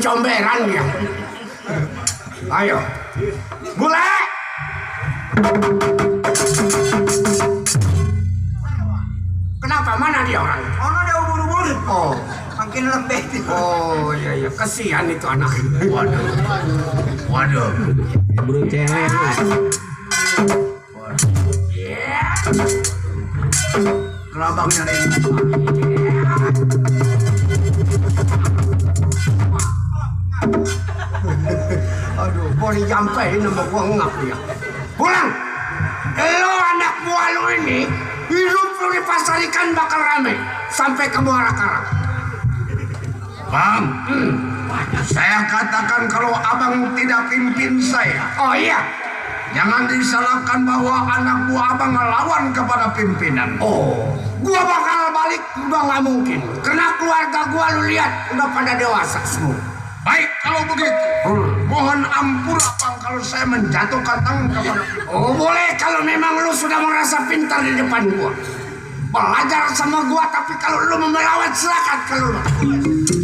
comberan dia. Ayo. Mulai. Kenapa? Mana dia orang? Ono dia ubur-ubur. Oh. Makin lembek. Oh iya iya, kasihan itu anak. Waduh. Waduh. Burung cewek. Kelabangnya ini. Aduh, boleh nyampe nama gua ngap dia. Pulang. Lo anak buah lo ini hidup lo di pasar ikan bakal rame sampai ke Muara Karang. Bang, saya katakan kalau abang tidak pimpin saya, Oh iya. jangan disalahkan bahwa anak buah abang ngelawan kepada pimpinan. Oh, gua bakal balik udah nggak mungkin. Karena keluarga gua lu lihat udah pada dewasa semua. Baik kalau begitu, mohon ampun abang kalau saya menjatuhkan tangan kepada. Oh boleh kalau memang lu sudah merasa pintar di depan gua. Belajar sama gua, tapi kalau lu melawan silakan kalau lu.